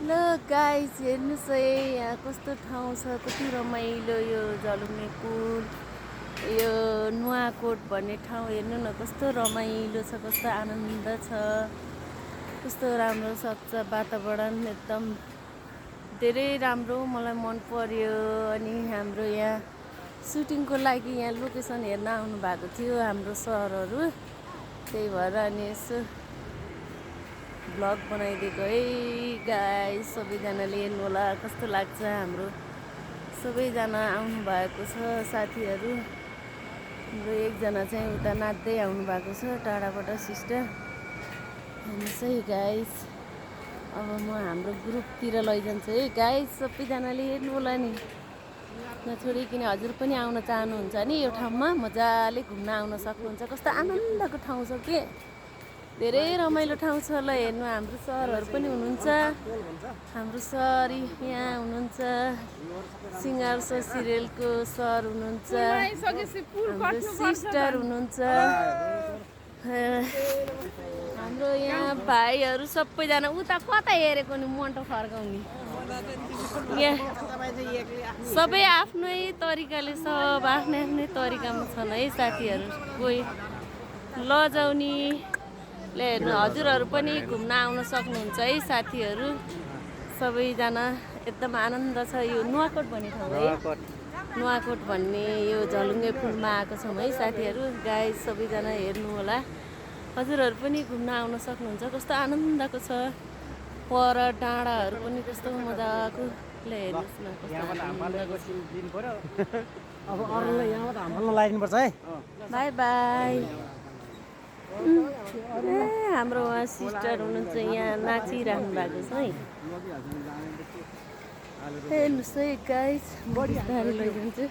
ल गाइस हेर्नुहोस् है यहाँ कस्तो ठाउँ छ, कति रमाइलो यो झलुङ्गे पुल, यो नुवाकोट भन्ने ठाउँ हेर्नु न कस्तो रमाइलो छ, कस्तो आनन्द छ, कस्तो राम्रो स्वच्छ वातावरण एकदम धेरै राम्रो मलाई मन पर्यो। अनि हाम्रो यहाँ सुटिङको लागि यहाँ लोकेसन हेर्न आउनु भएको थियो हाम्रो सरहरू, त्यही भएर अनि यसो भ्लग बनाइदिएको है गाइस। सबैजनाले हेर्नु होला कस्तो लाग्छ। हाम्रो सबैजना आउनु भएको छ साथीहरू। हाम्रो एकजना चाहिँ उता नाच्दै आउनु भएको छ टाढाबाट सिस्टर। हेर्नुहोस् है गाइस, अब म हाम्रो ग्रुपतिर लैजान्छु है गाइस। सबैजनाले हेर्नु होला नि, नछोडिकन हजुर पनि आउन चाहनुहुन्छ नि यो ठाउँमा मजाले घुम्न आउन सक्नुहुन्छ। कस्तो आनन्दको ठाउँ छ के, धेरै रमाइलो ठाउँ छ। ल हेर्नु हाम्रो सरहरू पनि हुनुहुन्छ, हाम्रो सर यहाँ हुनुहुन्छ, सिङ्गार सिरियलको सर हुनुहुन्छ, हाम्रो सिस्टर हुनुहुन्छ, हाम्रो यहाँ भाइहरू सबैजना उता कता हेरेको नि मन्टो फर्काउने। यहाँ सबै आफ्नै तरिकाले, सब आफ्नै आफ्नै तरिकामा छन् है साथीहरू। कोही लजाउने ले हेर्नु, हजुरहरू पनि घुम्न आउन सक्नुहुन्छ है साथीहरू। सबैजना एकदम आनन्द छ। यो नुवाकोट भन्ने ठाउँ है, नुवाकोट भन्ने यो झलुङ्गे पुलमा आएको छौँ है साथीहरू। गाइस सबैजना हेर्नु होला, हजुरहरू पनि घुम्न आउन सक्नुहुन्छ। कस्तो आनन्दको छ, पर डाँडाहरू पनि कस्तो मजाको। ल हेर्नुहोस् न कस्तो आनन्दको छ। अब अरूलाई यहाँबाट हाम्रो लगाइदिनुपर्छ है। By by. हाम्रो उहाँ सिस्टर हुनुहुन्छ, यहाँ नाचिरहनु भएको छ है। हेर्नुहोस् है गाइस, बिस्तारै लैजान्छु।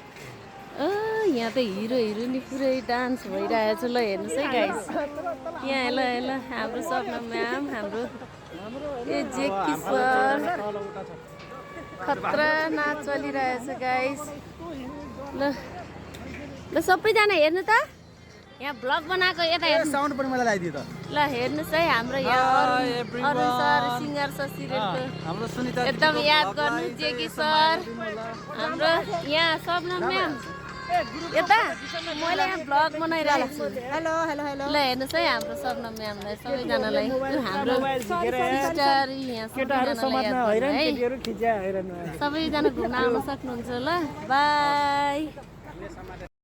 यहाँ त हिरो हिरोइनी पुरै डान्स भइरहेको छ। ल हेर्नुहोस् है गाइस, यहाँ ल ल हाम्रो सपना म्याम, हाम्रो ए जेकी सर, खतरा नाच चलिरहेछ गाइस। ल ल सबैजना हेर्नु त, यहाँ भ्लग बनाएको यता हेर्नु। साउन्ड पनि मलाई लगाइदियो त। ल हेर्नुहोस् है हाम्रो यहाँ अरुण सर, सिङ्गर सर सिरियलको हाम्रो सुनिता एकदम याद गर्नु, जेकी सर, हाम्रो यहाँ सबना म्याम यता। मैले यहाँ भ्लग बनाइरहेको छु। Hello hello hello. ल हेर्नुहोस् है हाम्रो सबना म्यामलाई, सबैजनालाई, हाम्रो सिस्टर यहाँ सबैजनालाई, सबैजना घुम्न आउन सक्नुहुन्छ। ल बाई।